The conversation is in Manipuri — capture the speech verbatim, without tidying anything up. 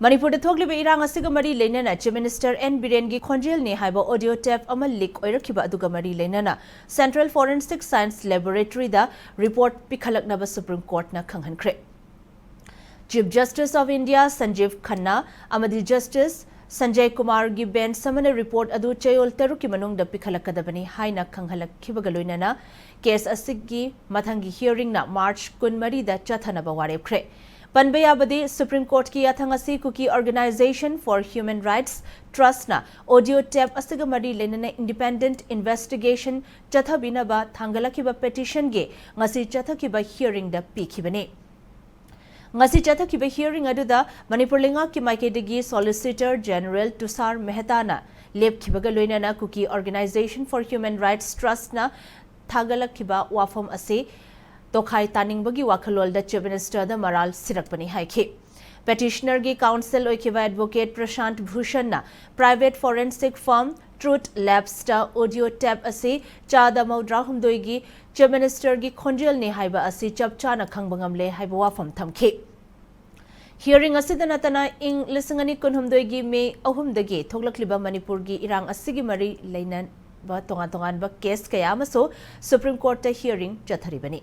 ꯃꯅꯤꯄꯨꯔꯗ ꯊꯣꯛꯂꯤꯕ ꯏꯔꯥꯡ ꯑꯁꯤꯒ ꯃꯔꯤ ꯂꯩꯅꯅ Chief Minister N ꯕꯤꯔꯦꯟꯒꯤ ꯈꯣꯟꯖꯦꯜꯅꯤ ꯍꯥꯏꯕ audio tape ꯑꯃ leak ꯑꯣꯏꯔꯛꯈꯤꯕ ꯑꯗꯨꯒ ꯃꯔꯤ ꯂꯩꯅꯅ Central Forensic Science Laboratoryꯗ report ꯄꯤꯈꯠꯂꯛꯅꯕ Supreme Courtꯅ ꯈꯪꯍꯟꯈ꯭ꯔꯦ꯫ Chief Justice of India Sanjeev Khanna ꯑꯃꯗꯤ Justice ꯁꯟꯖꯌ ꯀꯨꯃꯥꯔꯒꯤ bench ꯑꯃꯅ report ꯑꯗꯨ ꯆꯌꯣꯜ ꯇꯔꯨꯛꯀꯤ ꯃꯅꯨꯡꯗ ꯄꯤꯈꯠꯂꯛꯀꯗꯕꯅꯤ ꯍꯥꯏꯅ ꯈꯪꯍꯜꯂꯛꯈꯤꯕꯒ ꯂꯣꯏꯅꯅ case ꯑꯁꯤꯒꯤ ꯃꯊꯪꯒꯤ hearingꯅ March ꯀꯨꯟꯃꯔꯤꯗ ꯆꯠꯊꯅꯕ ꯋꯥꯔꯦꯞꯈ꯭ꯔꯦ꯫ ꯄꯟꯕ ꯌꯥꯕꯗꯤ, Supreme Courtꯀꯤ ꯌꯥꯊꯪ ꯑꯁꯤ Kuki Organization for Human Rights Trustꯅ audio tape ꯑꯁꯤꯒ ꯃꯔꯤ ꯂꯩꯅꯅ independent investigation ꯆꯠꯊꯕꯤꯅꯕ ꯊꯥꯡꯒꯠꯂꯛꯈꯤꯕ petitionꯒꯤ ꯉꯁꯤ ꯆꯠꯊꯈꯤꯕ hearingꯗ ꯄꯤꯈꯤꯕꯅꯤ꯫ ꯉꯁꯤ ꯆꯠꯊꯈꯤꯕ hearing ꯑꯗꯨꯗ ꯃꯅꯤꯄꯨꯔ ꯂꯩꯉꯥꯛꯀꯤ ꯃꯥꯏꯀꯩꯗꯒꯤ Solicitor General ꯇꯨꯁꯥꯔ ꯃꯦꯍꯇꯥꯅ ꯂꯦꯞꯈꯤꯕꯒ ꯂꯣꯏꯅꯅ Kuki Organization for Human Rights Trustꯅ ꯊꯥꯒꯠꯂꯛꯈꯤꯕ ꯋꯥꯐꯝ ꯑꯁꯤ ꯇꯣꯈꯥꯏ ꯇꯥꯅꯤꯡꯕꯒꯤ ꯋꯥꯈꯜꯂꯣꯟꯗ Chief Ministerꯗ ꯃꯔꯥꯜ ꯁꯤꯔꯛꯄꯅꯤ ꯍꯥꯏꯈꯤ꯫ Petitionerꯒꯤ counsel ꯑꯣꯏꯈꯤꯕ Advocate ꯄ꯭ꯔꯁꯥꯟꯠ ꯚꯨꯁꯟꯅ private forensic firm Truth Labsꯇ audio tape ꯑꯁꯤ ꯆꯥꯗ ꯃꯧꯗ꯭ꯔꯥꯍꯨꯝꯗꯣꯏꯒꯤ Chief Ministerꯒꯤ ꯈꯣꯟꯖꯦꯜꯅꯤ ꯍꯥꯏꯕ ꯑꯁꯤ ꯆꯞ ꯆꯥꯅ ꯈꯪꯕ ꯉꯝꯂꯦ ꯍꯥꯏꯕ ꯋꯥꯐꯝ ꯊꯝꯈꯤ꯫ Hearing ꯑꯁꯤꯗ ꯅꯠꯇꯅ ꯏꯪ ꯂꯤꯁꯤꯡ ꯑꯅꯤ ꯀꯨꯟꯍꯨꯝꯗꯣꯏꯒꯤ May ꯑꯍꯨꯝꯗꯒꯤ ꯊꯣꯛꯂꯛꯂꯤꯕ ꯃꯅꯤꯄꯨꯔꯒꯤ ꯏꯔꯥꯡ ꯑꯁꯤꯒꯤ ꯃꯔꯤ ꯂꯩꯅꯕ ꯇꯣꯉꯥꯟ ꯇꯣꯉꯥꯟꯕ case ꯀꯌꯥ ꯑꯃꯁꯨ Supreme Courtꯇ hearing ꯆꯠꯊꯔꯤꯕꯅꯤ꯫